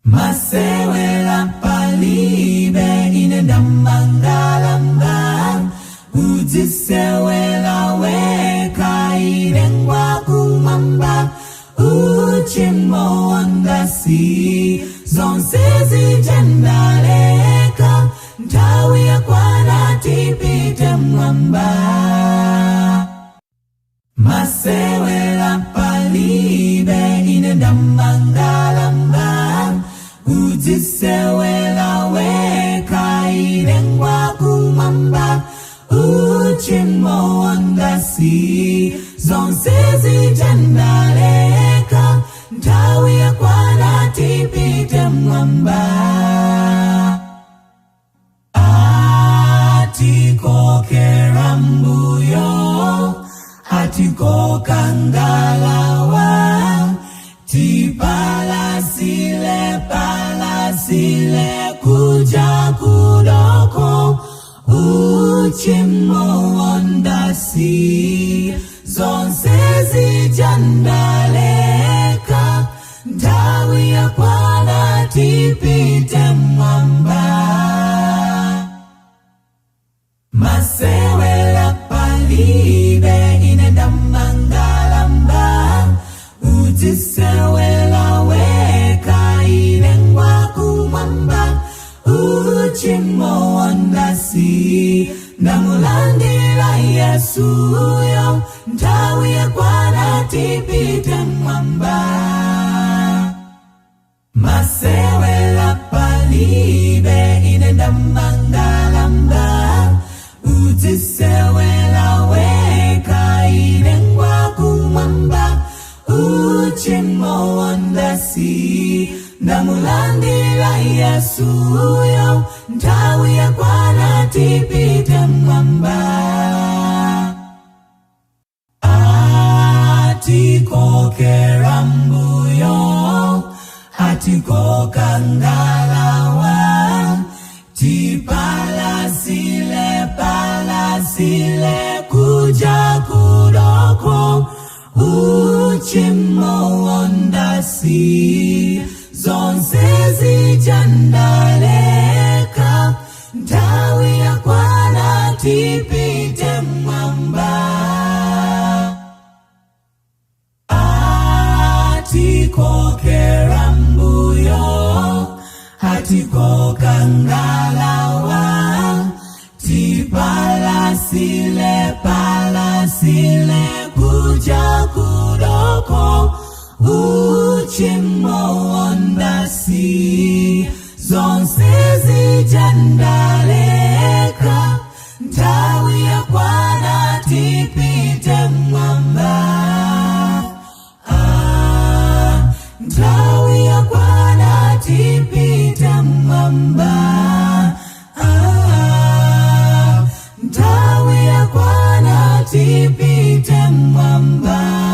Masewela palibe, ine ndamangalamba, udzisewela weka, ine ngwakumwamba. Uchimo wangasi, zonse zijendaleka, nthawi yakwana tipite mwamba. Masewela palibe, ine ndamangalamba, udzisewela weka, ine ngwakumwamba. Uchimo wangasi, zonse zijendaleka, nthawi yakwana tipite mwamba. Atikokera mbuyo, atikokangalawa, tipalasile palasile kuja kudoko. Uchimo wandasi, zonse zijandaleka, nthawi yakwana tipite mwamba. Masewela palibe, ine ndamangalamba, udzisewela weka, ine ngwakumwamba. Uchimo wandasi, ndamulandira Yesuyo, nthawi yakwana tipite mwamba. Masewela palibe, ine ndamangalamba, udzisewela weka, ine ngwakumwamba. Uchimo wandasi, ndamulandira Yesuyo, nthawi yakwana tipite mwamba. Atikokera mbuyo, atikokangalawa, tipalasile palasile kuja kudoko. Uchimo wandasi, zonse zijandaleka, nthawi yakwana tipite mwamba. Atikokera mbuyo, atikokangalawa, tipalasile palasile kuja kudoko. Uchimo wandasi, zonse zijandaleka, nthawi yakwana tipite mwamba. Ah, nthawi yakwana tipite mwamba. Ah, nthawi yakwana tipite mwamba.